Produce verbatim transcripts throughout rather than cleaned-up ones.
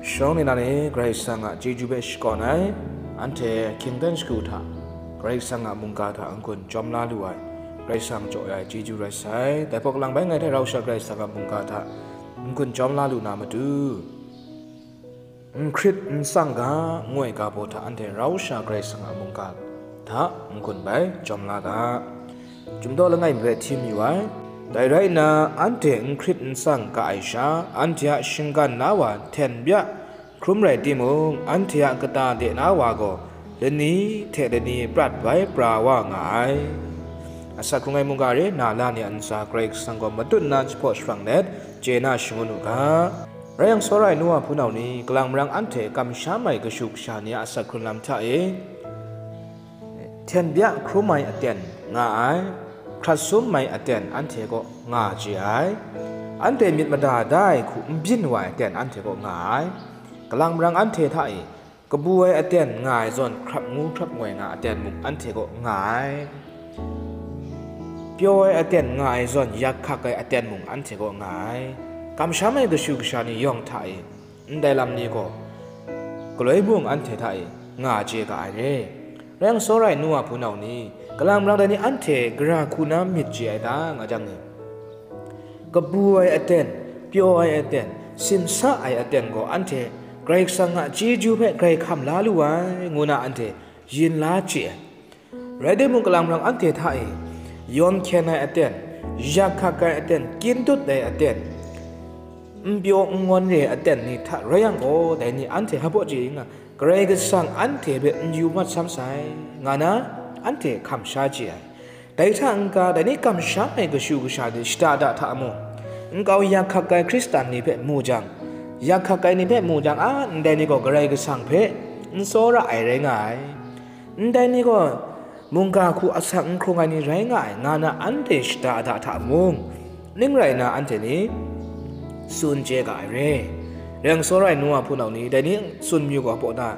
Shawng ni na ni Karai Kasang a chyeju hpe shakawn ai, anhte hkyingdan shagu hta, Karai Kasang a mungga hta n-gun chyawm la lu ai, Karai Kasang jaw ai chyeju rai sai. Dai hpaw kalang bai ngai hte rau sha Karai Kasang a mungga hta n-gun chyawm la lu na matu, n hkrit n tsang ga, ngoi ga baw hta anhte rau sha Karai Kasang a mungga hta n-gun bai chyawm la ga. Chyum daw langai mi hpe hti mayu ai. Dai rai nna, anhte n hkrit n tsang ga ai sha, anhte a shinggan na wa hten bya hkrum rai timung, anhte a kata de na wa gaw lani hte lani prat bai pra wa nga ai. Asak hkrung ai mungga re na la ni a ntsa Karai Kasang gaw matut nna jahpaw sharang let chye na shangun u ga. Rai yang, tsawra ai nu wa hpunau ni, kalang marang anhte kamsham ai kashu kasha ni a asak hkrun lam hta e, hten bya hkrum ai aten nga ai, hkrat sum ai aten anhte kaw nga chye ai, anhte myit mada da ai hku n byin wa ai aten anhte kaw nga ai, kalang marang anhte hta e, kabu ai aten nga ai zawn hkrap ngu hkrap ngoi nga aten mung anhte kaw nga ai, pyaw ai aten nga ai zawn yak hkak ai aten mung anhte kaw nga ai, kamsham ai kashu kasha ni yawng hta e, ndai lam ni gaw galoi mung anhte hta e nga chye ga ai re. Rai yang, tsawra ai nu wa hpunau ni, kalang marang dai ni anhte gara hku na myit chye ai ta nga jang ni, kabu ai aten, pyaw ai aten, simsa ai aten gaw anhte Karai Kasang a chyeju hpe grai hkam la lu ai, ngu na anhte yin la chye ai. Rai timung, kalang marang anhte hta e yawn hkyen ai aten, yak hkak ai aten, kyin dut ai aten, n pyaw n ngawn re ai aten ni hta rai yang gaw, dai ni anhte hpa baw chye nga, Karai Kasang anhte hpe n yu mat sam sai, nga na anhte hkam sha chye ai. Dai hta n-ga, dai ni kamsham ai kashu kasha ni shada da hta mung, nkau yak hkak ai Hkristan ni hpe mu jang, yak hkak ai ni hpe mu jang, a, ndai ni gaw Karai Kasang hpe n tsawra ai rai nga ai. Ndai ni gaw mungga hku asak n hkrung ai ni rai nga ai, nga na anhte shada da hta mung, ning rai nna anhte ni tsun chye ga ai re. Rai yang, tsawra ai nu wa hpunau ni, dai ni tsun mayu gaw hpaw na,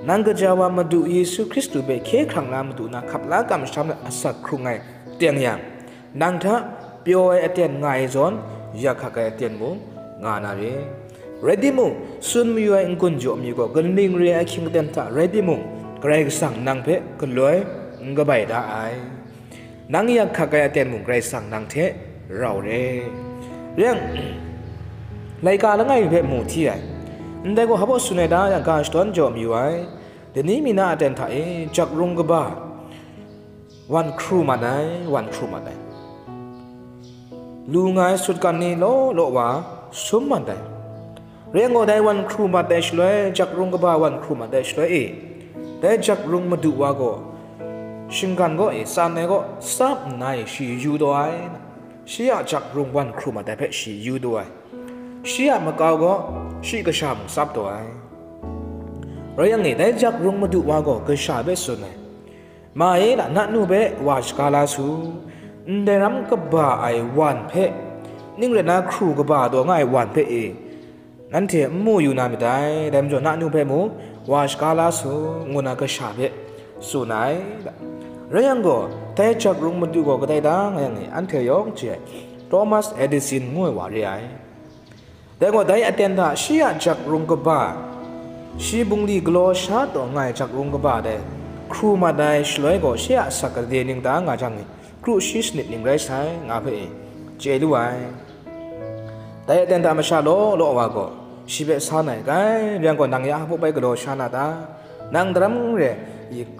nang kaja wa Madu Yesu Hkristu hpe hkye hkrang na matu na hkap la kamsham na asak hkrung ai teng yang, nang hta pyaw ai aten nga ai zawn, yak hkak ai aten mung nga na re. Rai timung, tsun mayu ai n-gun jaw mi gaw kaning re ai ahkying aten hta rai timung, Karai Kasang nang hpe galoi n kabai da ai. Nang yak hkak ai aten mung Karai Kasang nang hte rau re. Rai yang, laika langai mi hpe mu hti ai. Ndai gaw hpa baw tsun ai ta yang, ga shadawn jaw mayu ai. Dai ni mi na aten hta e jak rung kaba wan hkru mat ai, wan hkru mat ai. Lu nga ai sutgan ni law law wa sum mat ai. Rai yang gaw, dai wan hkru mat ai shaloi, jak rung kaba wan hkru mat ai shaloi e, dai jak rung madu wa gaw, shinggan kaw e tsan ai kaw tsap nna e shi yu taw ai, shi a jak rung wan hkru mat ai hpe shi yu taw ai, shi a makau gaw shi kasha mung tsap taw ai. Rai yang e, dai jak rung madu wa gaw kasha hpe tsun ai, Ma e, na, na nu hpe wa shaga la su, ndai ram kaba ai wan hpe, ning rai na hkru kaba taw nga ai wan hpe e, nanhte n mu yu na myit dai, dai majaw na nu hpe mung wa shaga la su, ngu na kasha hpe tsun ai. Rai yang gaw, dai jak rung madu gaw kadai da nga yang e, anhte yawng chye ai, Thomas Edison ngu ai wa re ai. Dai gaw, dai aten hta shi a jak rung kaba, shi bungli galaw sha taw nga ai jak rung kaba dai hkru mat ai shaloi gaw, shi a asak gade ning ta nga jang ni, kru shi sanit ning rai sai, nga hpe e chye lu ai. Dai aten hta masha law law wa gaw, shi hpe san ai, "Rai yang gaw, nang ya hpa bai galaw sha na ta? Nang daram re,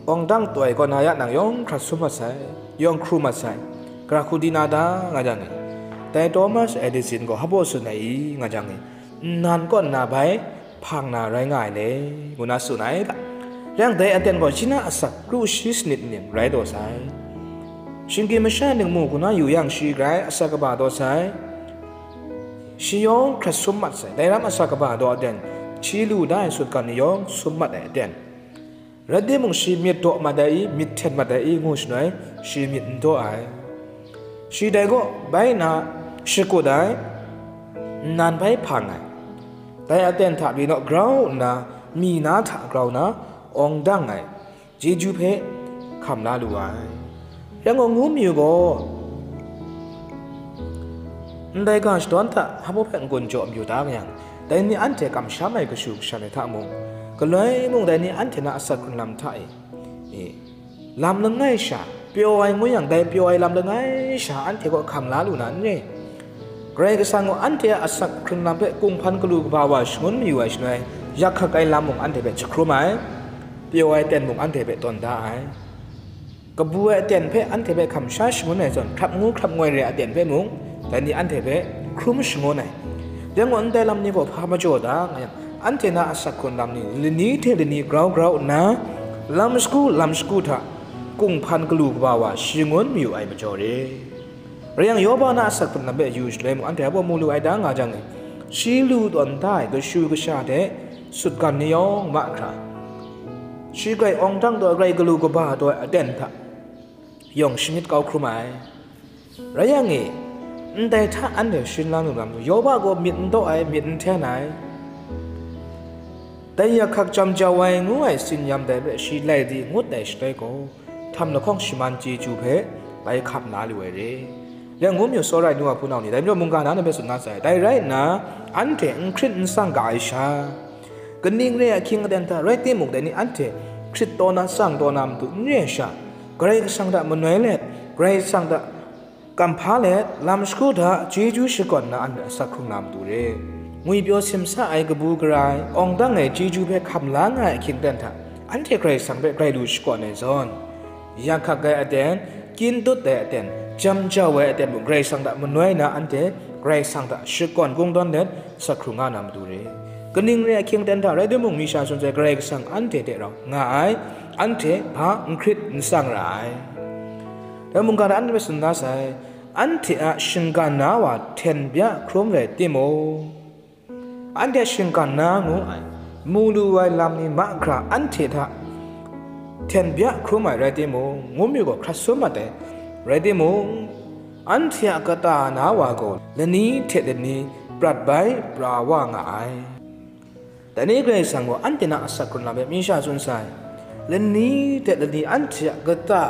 awng dang taw ai kaw na ya nang yawng hkrat sum mat sai, yawng hkru mat sai, gara hku di na ta?" nga jang e, dai Thomas Edison gaw hpa baw tsun ai i, nga jang e, "Nnan kaw nna bai hpang na rai nga ai le," ngu na tsun ai ga. Rai yang, dai aten gaw shi na asak kru shi sanit ning rai taw sai. Shinggyim masha ning mu hku na yu yang, shi grai asak kaba taw sai. Shi yawng hkrat sum mat sai. Dai ram asak kaba taw aten, shi lu da ai sutgan ni yawng sum mat ai aten. Rai timung, shi myit daw mat ai i, myit hten mat ai i, ngu shanoi, shi myit n daw ai. Shi dai kaw bai nna shakut ai, nnan bai hpang ai. Dai aten hta pyi naw grau nna, mi na hta grau na, awng dang ai, chyeju hpe hkam la lu ai. Rai yang gaw, ngu mayu gaw, ndai ga shadawn hta hpa baw hpe n-gun jaw mayu ta yang, Dai ni anhte kamsham ai kashu kasha ni hta mung, galoi mung dai ni anhte na asak hkrun lam hta e, e, lam langai sha, pyaw ai ngu yang, dai pyaw ai lam langai sha anhte kaw hkam la lu na n re. Karai Kasang gaw anhte a asak hkrun lam hpe kunghpan galu kaba wa shangun mayu ai shaloi, yak hkak ai lam mung anhte hpe jahkrum ai, pyaw ai aten mung anhte hpe tawn da ai. Kabu ai aten hpe anhte hpe hkam sha shangun ai zawn, hkrap ngu hkrap ngoi re ai aten hpe mung, dai ni anhte hpe hkrum shangun ai. Dai gaw ndai lam ni gaw hpa majaw da nga yang, anhte na asak hkrun lam ni lani hte lani grau grau nna, lam shagu lam shagu hta kunghpan galu kaba wa shangun mayu ai majaw re. Rai yang, Yoba na asak hkrun lam hpe yu shaloi mung, anhte a baw mu lu ai da nga jang e, shi lu tawn da ai kashu kasha hte sutgan ni yawng mahkra, shi grai awng dang taw ai, grai galu kaba taw ai aten hta yawng shamyit kau hkrum ai. Rai yang e, ndai hta anhte sharin la lu lam, Yoba gaw myit n daw ai, myit n hten ai. Dai yak hkak jam jau ai ngu ai tsin-yam dai hpe shi lai di ngut ai shaloi gaw, htam lahkawng shaman chyeju hpe bai hkap la lu ai re. Rai yang, ngu mayu tsawra ai nu wa hpunau ni, dai majaw mungga na ni hpe tsun na sai. Dai rai nna, anhte n hkrit n tsang ga ai sha, kaning re ai ahkying aten hta rai timung, dai ni anhte hkrit taw na, tsang taw na matu n re ai sha, Karai Kasang hta manoi let, Karai Kasang hta kamhpa let, lam shagu hta chyeju shakawn na anhte asak hkrung na matu re. Ngwipyaw simsa ai, kabu gara ai, awng dang ai chyeju hpe hkam la nga ai ahkying aten hta, anhte Karai Kasang hpe grai lu shakawn ai zawn, yak hkak ai aten, kyin dut ai aten, jam jau ai aten mung Karai Kasang hta manoi na anhte Karai Kasang hta shakawn kungdawn let, asak hkrung nga na matu re. Kaning re ai ahkying aten hta rai timung, mi sha tsun sai, Karai Kasang anhte hte rau nga ai, anhte hpa n hkrit n tsang ra ai. Dai mungga na anhte hpe tsun da sai, anhte a shinggan na wa hten bya hkrum rai timung, anhte a shinggan na ngu ai, mu lu ai lam ni mahkra anhte hta hten bya hkrum ai rai timung, ngu mayu gaw hkrat sum mat ai rai timung, anhte a kata na wa gaw lani hte lani prat bai pra wa nga ai. Dai ni Karai Kasang gaw anhte na asak hkrun lam hpe mi sha tsun sai. Lani hte lani anhte a kata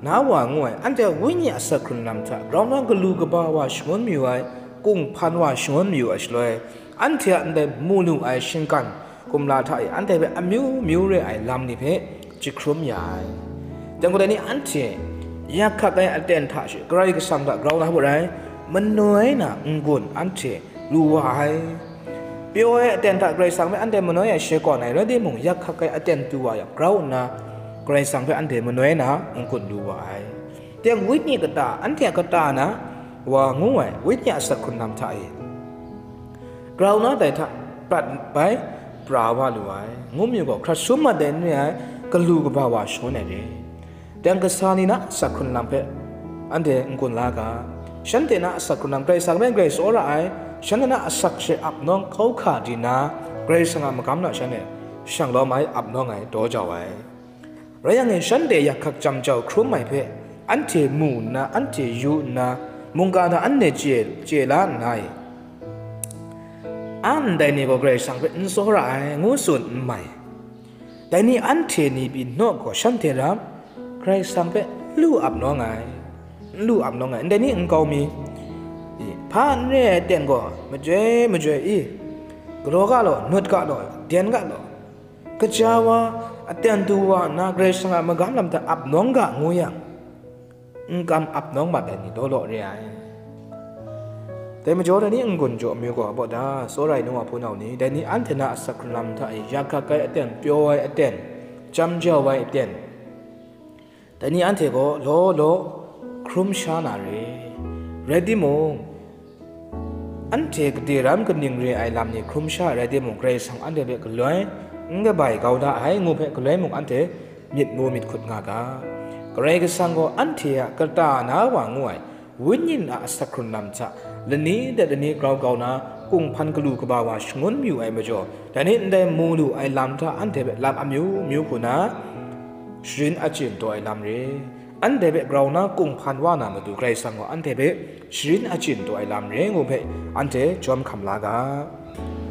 na wa ngu ai, anhte a wenyi a asak hkrun lam hta grau na galu kaba wa shangun mayu ai, kunghpan wa shangun mayu ai shaloi, anhte a ndai mu lu ai shinggan kumla hta e anhte hpe amyu myu re ai lam ni hpe jahkrum ya ai. Dai gaw dai ni anhte yak hkak ai aten hta she Karai Kasang hta grau na hput rai, manoi na n-gun anhte lu wa ai. Pyaw ai aten hta Karai Kasang hpe anhte manoi ai shakawn ai rai timung, yak hkak ai aten tu wa yang, grau nna Karai Kasang hpe anhte manoi na n-gun lu wa ai. Teng wenyi kata, anhte a kata na wa ngu ai, wenyi a asak hkrun lam hta e grau na dai hta prat bai pra wa lu ai, ngu mayu gaw hkrat sum mat ai n re ai, galu kaba wa shangun ai re. Teng kasa ni na asak hkrun lam hpe anhte n-gun la ga. Shanhte na asak hkrun lam Karai Kasang hpe grai tsawra ai, shanhte na asak she ap nawng hkau hka di nna, Karai Kasang a magam na shanhte shang lawm ai, ap nawng ai, daw jau ai. Rai yang e, shanhte yak hkak jam jau hkrum ai hpe anhte mu nna, anhte yu nna, mungga hta anhte chye, chye la nna e, a ndai ni gaw Karai Kasang hpe n tsawra ai, ngu tsun n mai. Dai ni anhte ni pyi naw gaw, shanhte rap Karai Kasang hpe n lu ap nawng ai, n lu ap nawng ai, ndai ni nkau mi, i, hpa n re ai aten gaw majoi majoi i, galaw ga law, nut ga law, den ga law, kaja wa, aten tu wa nna Karai Kasang a magam lam hta ap nawng ga ngu yang, n kam ap nawng mat ai ni daw law re ai. Dai majaw dai ni n-gun jaw amyu gaw a baw da, tsawra ai nu wa hpunau ni, dai ni anhte na asak hkrun lam hta e yak hkak ai aten, pyaw ai aten, jam jau ai aten, dai ni anhte gaw law law hkrum sha na re. Rai timung, anhte gade ram kaning re ai lam ni hkrum sha ai rai timung, Karai Kasang anhte hpe galoi n kabai kau da ai, ngu hpe galoi mung anhte myit mu myit hkut nga ga. Karai Kasang gaw anhte a kata na wa ngu ai, wenyi a asak hkrun lam hta lani de lani grau grau na kunghpan galu kaba wa shangun mayu ai majaw, dai ni ndai mu lu ai lam hta anhte hpe lam amyu myu hku na sharin achyin taw ai lam re. Anhte hpe grau na kunghpan wa na matu Karai Kasang gaw anhte hpe sharin achyin taw ai lam re ngu hpe anhte jawm hkam la ga.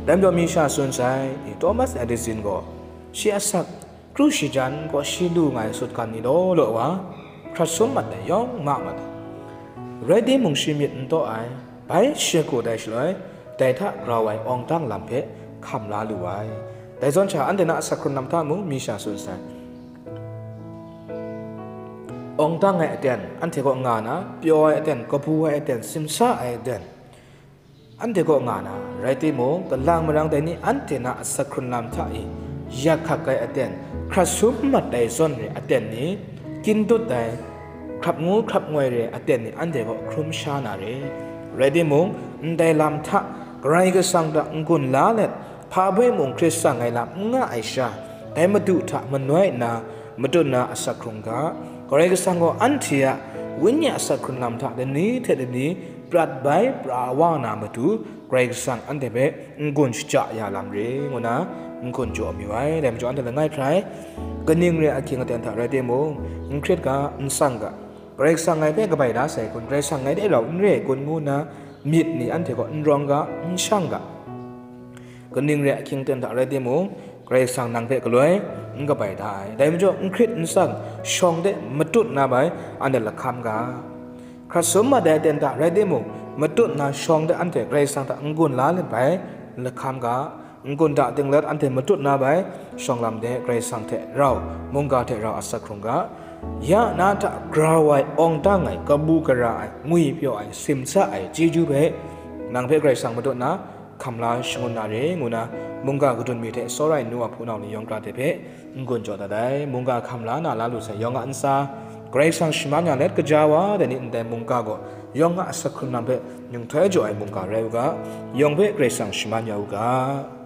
Dai majaw mi sha tsun sai, Thomas Edison gaw shi asak kru shajan gaw shi lu nga ai sutgan ni law law wa, hkrat sum mat ai, yawng ma mat ai. Rai timung shi myit n taw ai, bai shi gaw dai shaloi, dai hta grau ai awng dang lam hpe hkam la lu ai. Dai zawn sha, anhte na asak hkrun lam hta mung mi sha tsun sai. Awng dang ai aten, anhte kaw nga na, pyaw ai aten, kabu ai aten, simsa ai aten, anhte kaw nga na, rai timung, kalang marang dai ni anhte na asak hkrun lam hta e yak hkak ai aten, hkrat sum mat ai zawn re aten ni, kyin dut ai, hkrap ngu hkrap ngoi re aten ni anhte kaw hkrum sha na re. Rai timung, ndai lam hta Karai Kasang hta n-gun la let, hpa baw mung hkrit tsang ai lam n nga ai sha, dai Madu hta manoi nna, matut na asak hkrung ga, Karai Kasang gaw anhte a wenyi a asak hkrun lam hta lani hte lani prat bai pra wa na matu, Karai Kasang anhte hpe n-gun shaja ya lam re, ngu na n-gun jaw mayu ai. Dai majaw anhte langai hkrai, kaning re ahkying aten hta rai timung, n hkrit ga, n tsang ga, Karai Kasang ngai hpe kabai da sai kun, Karai Kasang ngai de rau n re kun, ngu na myit ni anhte kaw n rawng ga, n shang ga. Kaning re ahkying aten hta rai timung, Karai Kasang nang hpe galoi n kabai da ai. Dai majaw, n hkrit n tsang, shawng de matut na bai, anhte lahkam ga. Hkrat sum mat ai aten hta rai timung, matut na shawng de anhte Karai Kasang hta n-gun la let bai, lahkam ga. N-gun hta dinglet anhte matut na bai, shawng lam de Karai Kasang hte rau, mungga hte rau asak hkrung ga. Ya na hta grau ai, awng dang ai, kabu gara ai, ngwi pyaw ai, simsa ai chyeju hpe, nang hpe Karai Kasang matut na, hkam la shangun na re, ngu na mungga kadun mi hte tsawra ai nu wa hpunau ni yawng hkra hte hpe n-gun jaw dat ai. Mungga hkam la na la lu sai yawng a ntsa, Karai Kasang shaman ya let, kaja wa dai ni ndai mungga gaw yawng a asak hkrun lam hpe ninghtoi jaw ai mungga rai u ga, yawng hpe Karai Kasang shaman ya u ga.